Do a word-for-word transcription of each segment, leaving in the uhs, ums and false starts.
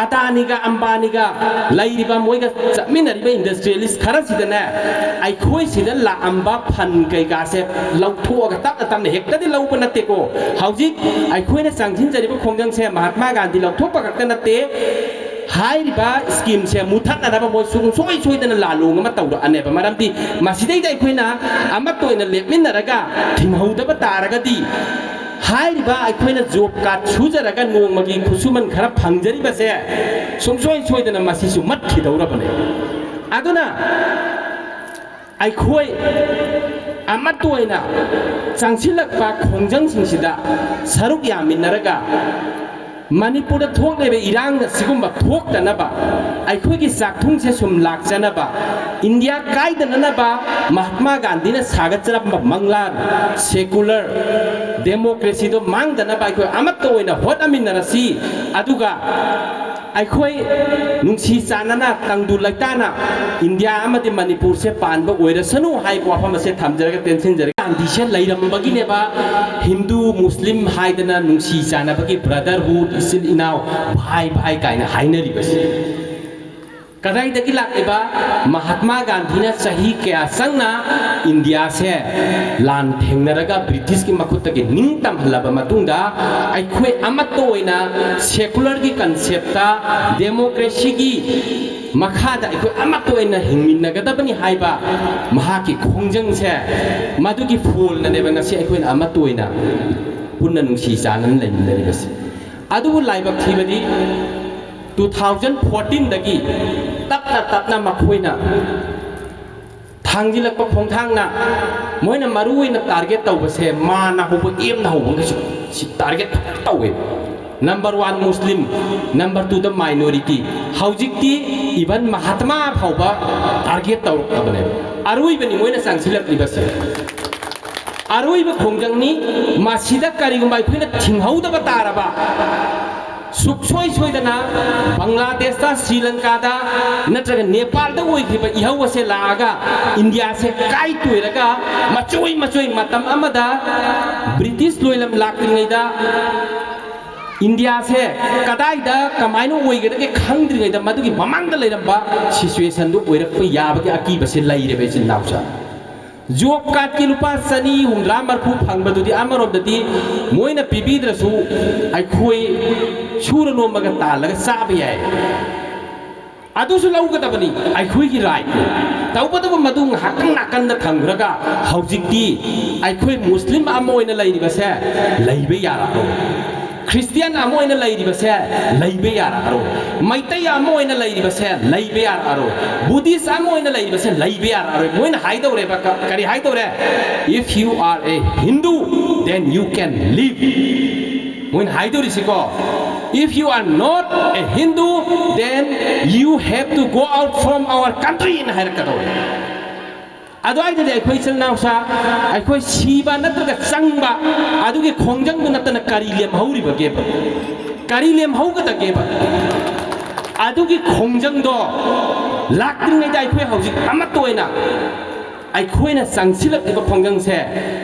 ꯑꯗꯥꯅꯤꯒ ꯑꯝꯕꯥꯅꯤꯒ ꯂꯩꯔꯤꯕ, ꯃꯣꯏꯒ ꯆꯠꯃꯤꯟꯅꯔꯤꯕ ꯏꯟꯗꯁꯇ꯭ꯔꯤꯌꯦꯂꯤꯁ ꯈꯔꯁꯤꯗꯅꯦ, ꯑꯩꯈꯣꯏ ꯁꯤꯗ ꯂꯥꯛꯑꯝꯕ ꯐꯟ ꯀꯩꯀꯥꯁꯦ ꯂꯧꯊꯣꯛꯑꯒ ꯇꯞꯅ ꯇꯞꯅ, ꯍꯦꯛꯇꯗꯤ ꯂꯧꯕ ꯅꯠꯇꯦꯀꯣ꯫ ꯍꯧꯖꯤꯛ ꯑꯩꯈꯣꯏꯅ ꯆꯪꯁꯤꯟꯖꯔꯤꯕ ꯈꯣꯡꯖꯪꯁꯦ ꯃꯍꯥꯇꯃꯥ ꯒꯥꯟꯙꯤ ꯂꯧꯊꯣꯛꯄ ꯈꯛꯇ ꯅꯠꯇꯦ, ꯍꯥꯏꯔꯤꯕ ꯁ꯭ꯀꯤꯝꯁꯦ ꯃꯨꯊꯠꯅꯅꯕ ꯃꯣꯏ ꯁꯨꯡꯁꯣꯏ ꯁꯣꯏꯗꯅ ꯂꯥꯂꯣꯡ ꯑꯃ ꯇꯧꯔꯛꯑꯅꯦꯕ꯫ ꯃꯔꯝꯗꯤ ꯃꯁꯤꯗꯩꯗ ꯑꯩꯈꯣꯏꯅ ꯑꯃꯠꯇ ꯑꯣꯏꯅ ꯂꯦꯞꯃꯤꯟꯅꯔꯒ ꯊꯤꯡꯍꯧꯗꯕ ꯇꯥꯔꯒꯗꯤ, ꯍꯥꯏꯔꯤꯕ ꯑꯩꯈꯣꯏꯅ ꯖꯣꯕ ꯀꯥꯔꯗ ꯁꯨꯖꯔꯒ ꯅꯣꯡꯃꯒꯤ ꯈꯨꯠꯁꯨꯃꯟ ꯈꯔ ꯐꯪꯖꯔꯤꯕꯁꯦ ꯁꯨꯡꯁꯣꯏ ꯁꯣꯏꯗꯅ ꯃꯁꯤꯁꯨ ꯃꯠꯈꯤꯗꯧꯔꯕꯅꯦ꯫ ꯑꯗꯨꯅ ꯑꯩꯈꯣꯏ ꯑꯃꯠꯇ ꯑꯣꯏꯅ ꯆꯪꯁꯤꯜꯂꯛꯄ ꯈꯣꯡꯖꯪꯁꯤꯡꯁꯤꯗ ꯁꯔꯨꯛ ꯌꯥꯃꯤꯟꯅꯔꯒ, ꯃꯅꯤꯄꯨꯔꯗ ꯊꯣꯛꯂꯤꯕ ꯏꯔꯥꯡ ꯑꯁꯤꯒꯨꯝꯕ ꯊꯣꯛꯇꯅꯕ, ꯑꯩꯈꯣꯏꯒꯤ ꯆꯥꯛꯊꯨꯡꯁꯦ ꯁꯨꯝ ꯂꯥꯛꯆꯅꯕ, ꯏꯟꯗꯤꯌꯥ ꯀꯥꯏꯗꯅꯅꯕ ꯃꯍꯥꯇꯃꯥ ꯒꯥꯟꯙꯤꯅ ꯁꯥꯒꯠꯆꯔꯝꯕ ꯃꯪꯂꯥꯟ, ꯁꯦꯀꯨꯂꯔ ꯗꯦꯃꯣꯀ꯭ꯔꯦꯁꯤꯗꯣ ꯃꯥꯡꯗꯅꯕ ꯑꯩꯈꯣꯏ ꯑꯃꯠꯇ ꯑꯣꯏꯅ ꯍꯣꯠꯅꯃꯤꯟꯅꯔꯁꯤ꯫ ꯑꯗꯨꯒ ꯑꯩꯈꯣꯏ ꯅꯨꯡꯁꯤ ꯆꯥꯟꯅꯅ, ꯇꯪꯗꯨ ꯂꯩꯇꯥꯅ ꯏꯟꯗꯤꯌꯥ ꯑꯃꯗꯤ ꯃꯅꯤꯄꯨꯔꯁꯦ ꯄꯥꯟꯕ ꯑꯣꯏꯔꯁꯅꯨ ꯍꯥꯏꯕ ꯋꯥꯐꯝ ꯑꯁꯦ ꯊꯝꯖꯔꯒ ꯇꯦꯟꯁꯤꯟꯖꯔꯒꯦ꯫ ꯒꯥꯟꯙꯤꯁꯦ ꯂꯩꯔꯝꯕꯒꯤꯅꯦꯕ ꯍꯤꯟꯗꯨ ꯃꯨꯁꯂꯤꯝ ꯍꯥꯏꯗꯅ ꯅꯨꯡꯁꯤ ꯆꯥꯟꯅꯕꯒꯤ, ꯕ꯭ꯔꯗꯔꯍꯨꯗ, ꯏꯆꯤꯜ ꯏꯅꯥꯎ, ꯚꯥꯏ ꯚꯥꯏ ꯀꯥꯏꯅ ꯍꯥꯏꯅꯔꯤꯕꯁꯦ꯫ ꯀꯗꯥꯏꯗꯒꯤ ꯂꯥꯛꯂꯤꯕ? ꯃꯍꯥꯇꯃꯥ ꯒꯥꯟꯙꯤꯅ ꯆꯍꯤ ꯀꯌꯥ ꯆꯪꯅ ꯏꯟꯗꯤꯌꯥꯁꯦ ꯂꯥꯟ ꯊꯦꯡꯅꯔꯒ ꯕ꯭ꯔꯤꯇꯤꯁꯀꯤ ꯃꯈꯨꯠꯇꯒꯤ ꯅꯤꯡꯇꯝꯍꯜꯂꯕ ꯃꯇꯨꯡꯗ, ꯑꯩꯈꯣꯏ ꯑꯃꯠꯇ ꯑꯣꯏꯅ ꯁꯦꯀꯨꯂꯔꯒꯤ ꯀꯟꯁꯦꯞꯇ, ꯗꯦꯃꯣꯀ꯭ꯔꯦꯁꯤꯒꯤ ꯃꯈꯥꯗ ꯑꯩꯈꯣꯏ ꯑꯃꯠꯇ ꯑꯣꯏꯅ ꯍꯤꯡꯃꯤꯟꯅꯒꯗꯕꯅꯤ ꯍꯥꯏꯕ ꯃꯍꯥꯛꯀꯤ ꯈꯣꯡꯖꯪꯁꯦ, ꯃꯗꯨꯒꯤ ꯐꯣꯜꯅꯅꯦꯕ ꯉꯁꯤ ꯑꯩꯈꯣꯏꯅ ꯑꯃꯠꯇ ꯑꯣꯏꯅ ꯄꯨꯟꯅ ꯅꯨꯡꯁꯤ ꯆꯥꯟꯅꯅ ꯂꯩꯃꯤꯟꯅꯔꯤꯕꯁꯦ꯫ ꯑꯗꯨꯕꯨ ꯂꯥꯏꯕꯛ ꯊꯤꯕꯗꯤ, ꯇꯨ ꯊꯥꯎꯖꯟ ꯐꯣꯔꯇꯤꯟꯗꯒꯤ ꯇꯞꯅ ꯇꯞꯅ ꯃꯈꯣꯏꯅ ꯊꯥꯡꯖꯤꯜꯂꯛꯄ ꯈꯣꯡꯊꯥꯡꯅ ꯃꯣꯏꯅ ꯃꯔꯨ ꯑꯣꯏꯅ ꯇꯥꯔꯒꯦꯠ ꯇꯧꯕꯁꯦ, ꯃꯥꯅ ꯍꯧꯕ, ꯑꯦꯝꯅ ꯍꯧꯕꯈꯩꯁꯨ ꯁꯤ ꯇꯥꯔꯒꯦꯠ ꯐꯖꯅ ꯇꯧꯋꯦ꯫ ꯅꯝꯕꯔ ꯋꯥꯟ ꯃꯨꯁꯂꯤꯝ, ꯅꯝꯕꯔ ꯇꯨꯗ ꯃꯥꯏꯅꯣꯔꯤꯇꯤ, ꯍꯧꯖꯤꯛꯇꯤ ꯏꯚꯟ ꯃꯍꯥꯇꯃꯥ ꯐꯥꯎꯕ ꯇꯥꯔꯒꯦꯠ ꯇꯧꯔꯛꯂꯕꯅꯦꯕ꯫ ꯑꯔꯣꯏꯕꯅꯤ ꯃꯣꯏꯅ ꯆꯪꯁꯤꯜꯂꯛꯂꯤꯕꯁꯦ, ꯑꯔꯣꯏꯕ ꯈꯣꯡꯖꯪꯅꯤ꯫ ꯃꯁꯤꯗ ꯀꯔꯤꯒꯨꯝꯕ ꯑꯩꯈꯣꯏꯅ ꯊꯤꯡꯍꯧꯗꯕ ꯇꯥꯔꯕ, ꯁꯨꯛꯁꯣꯏ ꯁꯣꯏꯗꯅ ꯕꯪꯒ꯭ꯂꯥꯗꯦꯁꯇ, ꯁ꯭ꯔꯤ ꯂꯪꯀꯥꯗ ꯅꯠꯇ꯭ꯔꯒ ꯅꯦꯄꯥꯜꯗ ꯑꯣꯏꯈꯤꯕ ꯏꯍꯧ ꯑꯁꯦ ꯂꯥꯛꯑꯒ ꯏꯟꯗꯤꯌꯥꯁꯦ ꯀꯥꯏ ꯇꯣꯏꯔꯒ ꯃꯆꯣꯏ ꯃꯆꯣꯏ ꯃꯇꯝ ꯑꯃꯗ ꯕ꯭ꯔꯤꯇꯤꯁ ꯂꯣꯏꯂꯝ ꯂꯥꯛꯇ꯭ꯔꯤꯉꯩꯗ ꯏꯟꯗꯤꯌꯥꯁꯦ ꯀꯗꯥꯏꯗ ꯀꯃꯥꯏꯅ ꯑꯣꯏꯒꯗꯒꯦ ꯈꯪꯗ꯭ꯔꯤꯉꯩꯗ ꯃꯗꯨꯒꯤ ꯃꯃꯥꯡꯗ ꯂꯩꯔꯝꯕ ꯁꯤꯆꯨꯋꯦꯁꯟꯗꯨ ꯑꯣꯏꯔꯛꯄ ꯌꯥꯕꯒꯤ ꯑꯀꯤꯕꯁꯦ ꯂꯩꯔꯦꯕ, ꯏꯆꯤꯟ ꯏꯅꯥꯎꯁꯦ꯫ ꯖꯣꯕ ꯀꯥꯔꯗꯀꯤ ꯂꯨꯄꯥ ꯆꯅꯤ ꯍꯨꯝꯗ꯭ꯔꯥ ꯃꯔꯐꯨ ꯐꯪꯕꯗꯨꯗꯤ ꯑꯃꯔꯣꯝꯗꯗꯤ ꯃꯣꯏꯅ ꯄꯤꯕꯤꯗ꯭ꯔꯁꯨ ꯑꯩꯈꯣꯏ ꯁꯨꯔ ꯅꯣꯝꯃꯒ ꯇꯥꯜꯂꯒ ꯆꯥꯕ ꯌꯥꯏ꯫ ꯑꯗꯨꯁꯨ ꯂꯧꯒꯗꯕꯅꯤ, ꯑꯩꯈꯣꯏꯒꯤ ꯔꯥꯏꯠꯅꯤ꯫ ꯇꯧꯕꯇꯕꯨ ꯃꯗꯨ ꯉꯥꯏꯍꯥꯛꯇꯪ ꯅꯥꯀꯟꯗ ꯊꯝꯈ꯭ꯔꯒ ꯍꯧꯖꯤꯛꯇꯤ ꯑꯩꯈꯣꯏ ꯃꯨꯁꯂꯤꯝ ꯑꯃ ꯑꯣꯏꯅ ꯂꯩꯔꯤꯕꯁꯦ ꯂꯩꯕ ꯌꯥꯔꯛꯑꯔꯣꯏ꯫ ꯈ꯭ꯔꯤꯁꯇꯤꯌꯥꯟ ꯑꯃ ꯑꯣꯏꯅ ꯂꯩꯔꯤꯕꯁꯦ ꯂꯩꯕ ꯌꯥꯔꯛꯑꯔꯣꯏ꯫ ꯃꯩꯇꯩ ꯑꯃ ꯑꯣꯏꯅ ꯂꯩꯔꯤꯕꯁꯦ ꯂꯩꯕ ꯌꯥꯔꯛꯑꯔꯣꯏ꯫ ꯕꯨꯙꯤꯁ ꯑꯃ ꯑꯣꯏꯅ ꯂꯩꯔꯤꯕꯁꯦ ꯂꯩꯕ ꯌꯥꯔꯛꯑꯔꯣꯏ꯫ ꯃꯣꯏꯅ ꯍꯥꯏꯗꯧꯔꯦꯕ, ꯀ-, ꯀꯔꯤ ꯍꯥꯏꯗꯧꯔꯦ? "If you are a Hindu, then you can leave." ꯃꯣꯏꯅ ꯍꯥꯏꯗꯧꯔꯤꯁꯤꯀꯣ, "If you are not a Hindu, then you have to go out from our country" ꯅ ꯍꯥꯏꯔꯛꯀꯗꯧꯔꯦ꯫ ꯑꯗꯨꯋꯥꯏꯗꯗꯤ ꯑꯩꯈꯣꯏ ꯏꯆꯤꯜ ꯏꯅꯥꯎꯁꯥ, ꯑꯩꯈꯣꯏ ꯁꯤꯕ ꯅꯠꯇ꯭ꯔꯒ ꯆꯪꯕ, ꯑꯗꯨꯒꯤ ꯈꯣꯡꯖꯪꯗꯨ ꯅꯠꯇꯅ ꯀꯔꯤ ꯂꯦꯝꯍꯧꯔꯤꯕꯒꯦꯕ? ꯀꯔꯤ ꯂꯦꯝꯍꯧꯒꯗꯒꯦꯕ? ꯑꯗꯨꯒꯤ ꯈꯣꯡꯖꯪꯗꯣ ꯂꯥꯛꯇ꯭ꯔꯤꯉꯩꯗ ꯑꯩꯈꯣꯏ ꯍꯧꯖꯤꯛ ꯑꯃꯠꯇ ꯑꯣꯏꯅ ꯑꯩꯈꯣꯏꯅ ꯆꯪꯁꯤꯜꯂꯛꯂꯤꯕ ꯈꯣꯡꯖꯪꯁꯦ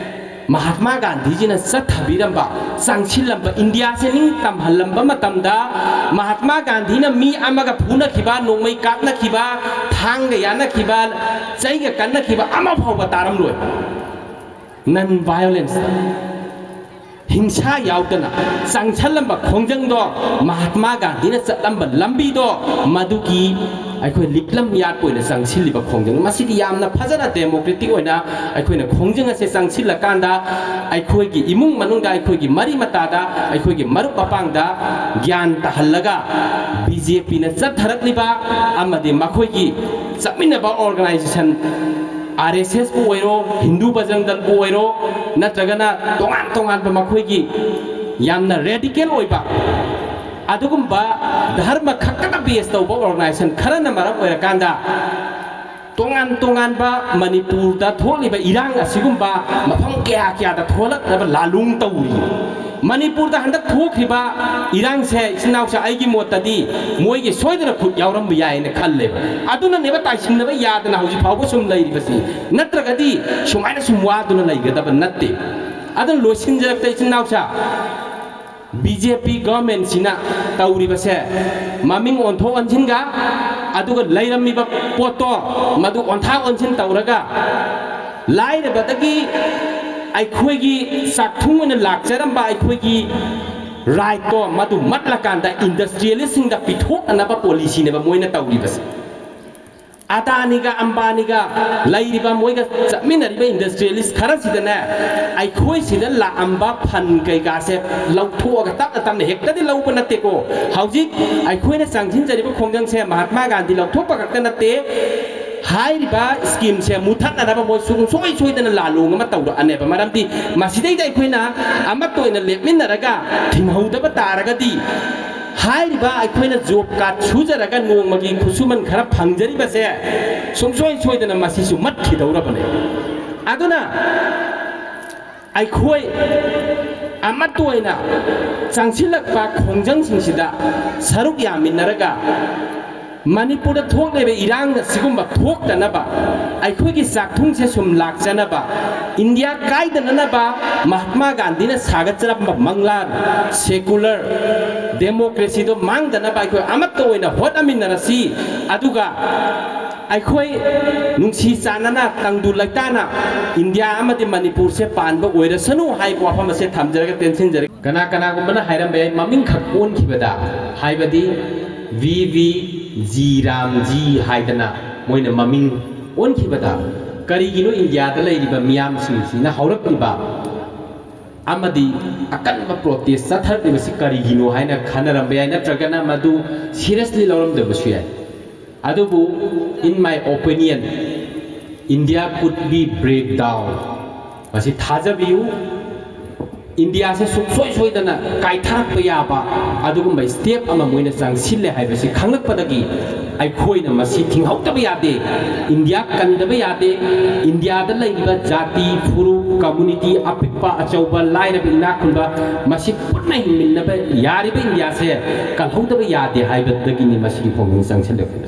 ꯃꯍꯥꯠꯃꯥ ꯒꯥꯟꯙꯤꯖꯤꯅ ꯆꯠꯊꯕꯤꯔꯝꯕ, ꯆꯪꯁꯤꯜꯂꯝꯕ, ꯏꯟꯗꯤꯌꯥꯁꯦ ꯅꯤꯡꯇꯝꯍꯜꯂꯝꯕ ꯃꯇꯝꯗ ꯃꯍꯥꯠꯃꯥ ꯒꯥꯟꯙꯤꯅ ꯃꯤ ꯑꯃꯒ ꯐꯨꯅꯈꯤꯕ, ꯅꯣꯡꯃꯩ ꯀꯥꯞꯅꯈꯤꯕ, ꯊꯥꯡꯒ ꯌꯥꯅꯈꯤꯕ, ꯆꯩꯒ ꯀꯟꯅꯈꯤꯕ ꯑꯃ ꯐꯥꯎꯕ ꯇꯥꯔꯝꯂꯣꯏ꯫ ꯅꯟ ꯚꯥꯏꯑꯣꯂꯦꯟꯁ, ꯍꯤꯡꯁꯥ ꯌꯥꯎꯗꯅ ꯆꯪꯁꯜꯂꯝꯕ ꯈꯣꯡꯖꯪꯗꯣ, ꯃꯍꯥꯠꯃꯥ ꯒꯥꯟꯙꯤꯅ ꯆꯠꯂꯝꯕ ꯂꯝꯕꯤꯗꯣ, ꯃꯗꯨꯒꯤ ꯑꯩꯈꯣꯏ ꯂꯤꯛꯂꯝ ꯌꯥꯠꯄ ꯑꯣꯏꯅ ꯆꯪꯁꯤꯜꯂꯤꯕ ꯈꯣꯡꯖꯪ꯫ ꯃꯁꯤꯗꯤ ꯌꯥꯝꯅ ꯐꯖꯅ ꯗꯦꯃꯣꯀ꯭ꯔꯦꯇꯤꯛ ꯑꯣꯏꯅ ꯑꯩꯈꯣꯏꯅ ꯈꯣꯡꯖꯪ ꯑꯁꯦ ꯆꯪꯁꯤꯜꯂꯀꯥꯟꯗ ꯑꯩꯈꯣꯏꯒꯤ ꯏꯃꯨꯡ ꯃꯅꯨꯡꯗ, ꯑꯩꯈꯣꯏꯒꯤ ꯃꯔꯤ ꯃꯇꯥꯗ, ꯑꯩꯈꯣꯏꯒꯤ ꯃꯔꯨꯞ ꯃꯄꯥꯡꯗ ꯒ꯭ꯌꯥꯟ ꯇꯥꯍꯜꯂꯒ ꯕꯤ ꯖꯦ ꯄꯤꯅ ꯆꯠꯊꯔꯛꯂꯤꯕ ꯑꯃꯗꯤ ꯃꯈꯣꯏꯒꯤ ꯆꯠꯃꯤꯟꯅꯕ ꯑꯣꯔꯒꯅꯥꯏꯖꯦꯁꯟ, ꯑꯥꯔ ꯑꯦꯁ ꯑꯦꯁꯄꯨ ꯑꯣꯏꯔꯣ, ꯍꯤꯟꯗꯨ ꯕꯖꯔꯪ ꯗꯜꯕꯨ ꯑꯣꯏꯔꯣ, ꯅꯠꯇ꯭ꯔꯒꯅ ꯇꯣꯉꯥꯟ ꯇꯣꯉꯥꯟꯕ ꯃꯈꯣꯏꯒꯤ ꯌꯥꯝꯅ ꯔꯦꯗꯤꯀꯦꯜ ꯑꯣꯏꯕ ꯑꯗꯨꯒꯨꯝꯕ ꯙꯔꯃ ꯈꯛꯇꯗ ꯕꯦꯁ ꯇꯧꯕ ꯑꯣꯔꯒꯅꯥꯏꯖꯦꯁꯟ ꯈꯔꯅ ꯃꯔꯝ ꯑꯣꯏꯔꯀꯥꯟꯗ ꯇꯣꯉꯥꯟ ꯇꯣꯉꯥꯟꯕ ꯃꯅꯤꯄꯨꯔꯗ ꯊꯣꯛꯂꯤꯕ ꯏꯔꯥꯡ ꯑꯁꯤꯒꯨꯝꯕ ꯃꯐꯝ ꯀꯌꯥ ꯀꯌꯥꯗ ꯊꯣꯛꯂꯛꯅꯕ ꯂꯥꯂꯣꯡ ꯇꯧꯔꯤ꯫ ꯃꯅꯤꯄꯨꯔꯗ ꯍꯟꯗꯛ ꯊꯣꯛꯈꯤꯕ ꯏꯔꯥꯡꯁꯦ, ꯏꯆꯤꯟ ꯏꯅꯥꯎꯁꯦ, ꯑꯩꯒꯤ ꯃꯣꯠꯇꯗꯤ ꯃꯣꯏꯒꯤ ꯁꯣꯏꯗꯅ ꯈꯨꯠ ꯌꯥꯎꯔꯝꯕ ꯌꯥꯏꯅ ꯈꯜꯂꯦꯕ꯫ ꯑꯗꯨꯅꯅꯦꯕ ꯇꯥꯏꯁꯤꯟꯅꯕ ꯌꯥꯗꯅ ꯍꯧꯖꯤꯛ ꯐꯥꯎꯕ ꯁꯨꯝ ꯂꯩꯔꯤꯕꯁꯤ, ꯅꯠꯇ꯭ꯔꯒꯗꯤ ꯁꯨꯃꯥꯏꯅ ꯁꯨꯝ ꯋꯥꯗꯨꯅ ꯂꯩꯒꯗꯕ ꯅꯠꯇꯦ꯫ ꯑꯗꯨꯅ ꯂꯣꯏꯁꯤꯟꯖꯔꯛꯇ, ꯏꯆꯤꯟ ꯏꯅꯥꯎꯁꯦ, ꯕꯤ ꯖꯦ ꯄꯤ ꯒꯚꯔꯟꯃꯦꯟꯠꯁꯤꯅ ꯇꯧꯔꯤꯕꯁꯦ, ꯃꯃꯤꯡ ꯑꯣꯟꯊꯣꯛ ꯑꯣꯟꯁꯤꯟꯒ, ꯑꯗꯨꯒ ꯂꯩꯔꯝꯃꯤꯕ ꯄꯣꯠꯇꯣ ꯃꯗꯨ ꯑꯣꯟꯊꯥ ꯑꯣꯟꯁꯤꯟ ꯇꯧꯔꯒ, ꯂꯥꯏꯔꯕꯗꯒꯤ ꯑꯩꯈꯣꯏꯒꯤ ꯆꯥꯛꯊꯨꯡ ꯑꯣꯏꯅ ꯂꯥꯛꯆꯔꯝꯕ ꯑꯩꯈꯣꯏꯒꯤ ꯔꯥꯏꯠꯇꯣ ꯃꯗꯨ ꯃꯠꯂꯀꯥꯟꯗ ꯏꯟꯗꯁꯇ꯭ꯔꯤꯌꯦꯂꯤꯁꯁꯤꯡꯗ ꯄꯤꯊꯣꯛꯅꯅꯕ ꯄꯣꯂꯤꯁꯤꯅꯦꯕ ꯃꯣꯏꯅ ꯇꯧꯔꯤꯕꯁꯦ꯫ ꯑꯗꯥꯅꯤꯒ ꯑꯝꯕꯥꯅꯤꯒ ꯂꯩꯔꯤꯕ, ꯃꯣꯏꯒ ꯆꯠꯃꯤꯟꯅꯔꯤꯕ ꯏꯟꯗꯁꯇ꯭ꯔꯤꯌꯦꯂꯤꯁ ꯈꯔꯁꯤꯗꯅꯦ, ꯑꯩꯈꯣꯏ ꯁꯤꯗ ꯂꯥꯛꯑꯝꯕ ꯐꯟ ꯀꯩꯀꯥꯁꯦ ꯂꯧꯊꯣꯛꯑꯒ, ꯇꯞꯅ ꯇꯞꯅ, ꯍꯦꯛꯇꯗꯤ ꯂꯧꯕ ꯅꯠꯇꯦꯀꯣ꯫ ꯍꯧꯖꯤꯛ ꯑꯩꯈꯣꯏꯅ ꯆꯪꯁꯤꯟꯖꯔꯤꯕ ꯈꯣꯡꯖꯪꯁꯦ ꯃꯍꯥꯇꯃꯥ ꯒꯥꯟꯙꯤ ꯂꯧꯊꯣꯛꯄ ꯈꯛꯇ ꯅꯠꯇꯦ, ꯍꯥꯏꯔꯤꯕ ꯁ꯭ꯀꯤꯝꯁꯦ ꯃꯨꯊꯠꯅꯅꯕ ꯃꯣꯏ ꯁꯨꯡꯁꯣꯏ ꯁꯣꯏꯗꯅ ꯂꯥꯂꯣꯡ ꯑꯃ ꯇꯧꯔꯛꯑꯅꯦꯕ꯫ ꯃꯔꯝꯗꯤ ꯃꯁꯤꯗꯩꯗ ꯑꯩꯈꯣꯏꯅ ꯑꯃꯠꯇ ꯑꯣꯏꯅ ꯂꯦꯞꯃꯤꯟꯅꯔꯒ ꯊꯤꯡꯍꯧꯗꯕ ꯇꯥꯔꯒꯗꯤ, ꯍꯥꯏꯔꯤꯕ ꯑꯩꯈꯣꯏꯅ ꯖꯣꯕ ꯀꯥꯔꯗ ꯁꯨꯖꯔꯒ ꯅꯣꯡꯃꯒꯤ ꯈꯨꯠꯁꯨꯃꯟ ꯈꯔ ꯐꯪꯖꯔꯤꯕꯁꯦ ꯁꯨꯡꯁꯣꯏ ꯁꯣꯏꯗꯅ ꯃꯁꯤꯁꯨ ꯃꯠꯈꯤꯗꯧꯔꯕꯅꯦ꯫ ꯑꯗꯨꯅ ꯑꯩꯈꯣꯏ ꯑꯃꯠꯇ ꯑꯣꯏꯅ ꯆꯪꯁꯤꯜꯂꯛꯄ ꯈꯣꯡꯖꯪꯁꯤꯡꯁꯤꯗ ꯁꯔꯨꯛ ꯌꯥꯃꯤꯟꯅꯔꯒ, ꯃꯅꯤꯄꯨꯔꯗ ꯊꯣꯛꯂꯤꯕ ꯏꯔꯥꯡ ꯑꯁꯤꯒꯨꯝꯕ ꯊꯣꯛꯇꯅꯕ, ꯑꯩꯈꯣꯏꯒꯤ ꯆꯥꯛꯊꯨꯡꯁꯦ ꯁꯨꯝ ꯂꯥꯛꯆꯅꯕ, ꯏꯟꯗꯤꯌꯥ ꯀꯥꯏꯗꯅꯅꯕ ꯃꯍꯥꯇꯃꯥ ꯒꯥꯟꯙꯤꯅ ꯁꯥꯒꯠꯆꯔꯝꯕ ꯃꯪꯂꯥꯟ, ꯁꯦꯀꯨꯂꯔ ꯗꯦꯃꯣꯀ꯭ꯔꯦꯁꯤꯗꯣ ꯃꯥꯡꯗꯅꯕ ꯑꯩꯈꯣꯏ ꯑꯃꯠꯇ ꯑꯣꯏꯅ ꯍꯣꯠꯅꯃꯤꯟꯅꯔꯁꯤ꯫ ꯑꯗꯨꯒ ꯑꯩꯈꯣꯏ ꯅꯨꯡꯁꯤ ꯆꯥꯟꯅꯅ, ꯇꯪꯗꯨ ꯂꯩꯇꯥꯅ ꯏꯟꯗꯤꯌꯥ ꯑꯃꯗꯤ ꯃꯅꯤꯄꯨꯔꯁꯦ ꯄꯥꯟꯕ ꯑꯣꯏꯔꯁꯅꯨ ꯍꯥꯏꯕ ꯋꯥꯐꯝ ꯑꯁꯦ ꯊꯝꯖꯔꯒ ꯇꯦꯟꯁꯤꯟꯖꯔꯒꯦ꯫ ꯀꯅꯥ ꯀꯅꯥꯒꯨꯝꯕꯅ ꯍꯥꯏꯔꯝꯕ ꯌꯥꯏ, ꯃꯃꯤꯡꯈꯛ ꯑꯣꯟꯈꯤꯕꯗ, ꯍꯥꯏꯕꯗꯤ V V G Ram G ꯍꯥꯏꯗꯅ ꯃꯣꯏꯅ ꯃꯃꯤꯡ ꯑꯣꯟꯈꯤꯕꯗ ꯀꯔꯤꯒꯤꯅꯣ ꯏꯟꯗꯤꯌꯥꯗ ꯂꯩꯔꯤꯕ ꯃꯤꯌꯥꯝꯁꯤꯡꯁꯤꯅ ꯍꯧꯔꯛꯂꯤꯕ ꯑꯃꯗꯤ ꯑꯀꯟꯕ ꯄ꯭ꯔꯣꯇꯦꯁ ꯆꯠꯊꯔꯛꯂꯤꯕꯁꯤ ꯀꯔꯤꯒꯤꯅꯣ ꯍꯥꯏꯅ ꯈꯟꯅꯔꯝꯕ ꯌꯥꯏ, ꯅꯠꯇ꯭ꯔꯒꯅ ꯃꯗꯨ ꯁꯤꯔꯤꯌꯁꯂꯤ ꯂꯧꯔꯝꯗꯕꯁꯨ ꯌꯥꯏ꯫ ꯑꯗꯨꯕꯨ, in my opinion, India could be break down. ꯃꯁꯤ ꯊꯥꯖꯕꯤꯌꯨ, ꯏꯟꯗꯤꯌꯥꯁꯦ ꯁꯨꯡꯁꯣꯏ ꯁꯣꯏꯗꯅ ꯀꯥꯏꯊꯔꯛꯄ ꯌꯥꯕ ꯑꯗꯨꯒꯨꯝꯕ ꯁ꯭ꯇꯦꯞ ꯑꯃ ꯃꯣꯏꯅ ꯆꯪꯁꯤꯜꯂꯦ ꯍꯥꯏꯕꯁꯤ ꯈꯪꯂꯛꯄꯗꯒꯤ ꯑꯩꯈꯣꯏꯅ ꯃꯁꯤ ꯊꯤꯡꯍꯧꯗꯕ ꯌꯥꯗꯦ꯫ ꯏꯟꯗꯤꯌꯥ ꯀꯟꯗꯕ ꯌꯥꯗꯦ꯫ ꯏꯟꯗꯤꯌꯥꯗ ꯂꯩꯔꯤꯕ ꯖꯥꯇꯤ, ꯐꯨꯔꯨꯞ, ꯀꯝꯃꯨꯅꯤꯇꯤ, ꯑꯄꯤꯛꯄ, ꯑꯆꯧꯕ, ꯂꯥꯏꯔꯕ, ꯏꯅꯥꯛ ꯈꯨꯟꯕ, ꯃꯁꯤ ꯄꯨꯟꯅ ꯍꯤꯡꯃꯤꯟꯅꯕ ꯌꯥꯔꯤꯕ ꯏꯟꯗꯤꯌꯥꯁꯦ ꯀꯜꯍꯧꯗꯕ ꯌꯥꯗꯦ ꯍꯥꯏꯕꯗꯒꯤꯅꯤ ꯃꯁꯤꯒꯤ ꯈꯣꯡꯖꯪ ꯆꯪꯁꯤꯜꯂꯛꯂꯤꯕꯁꯦ꯫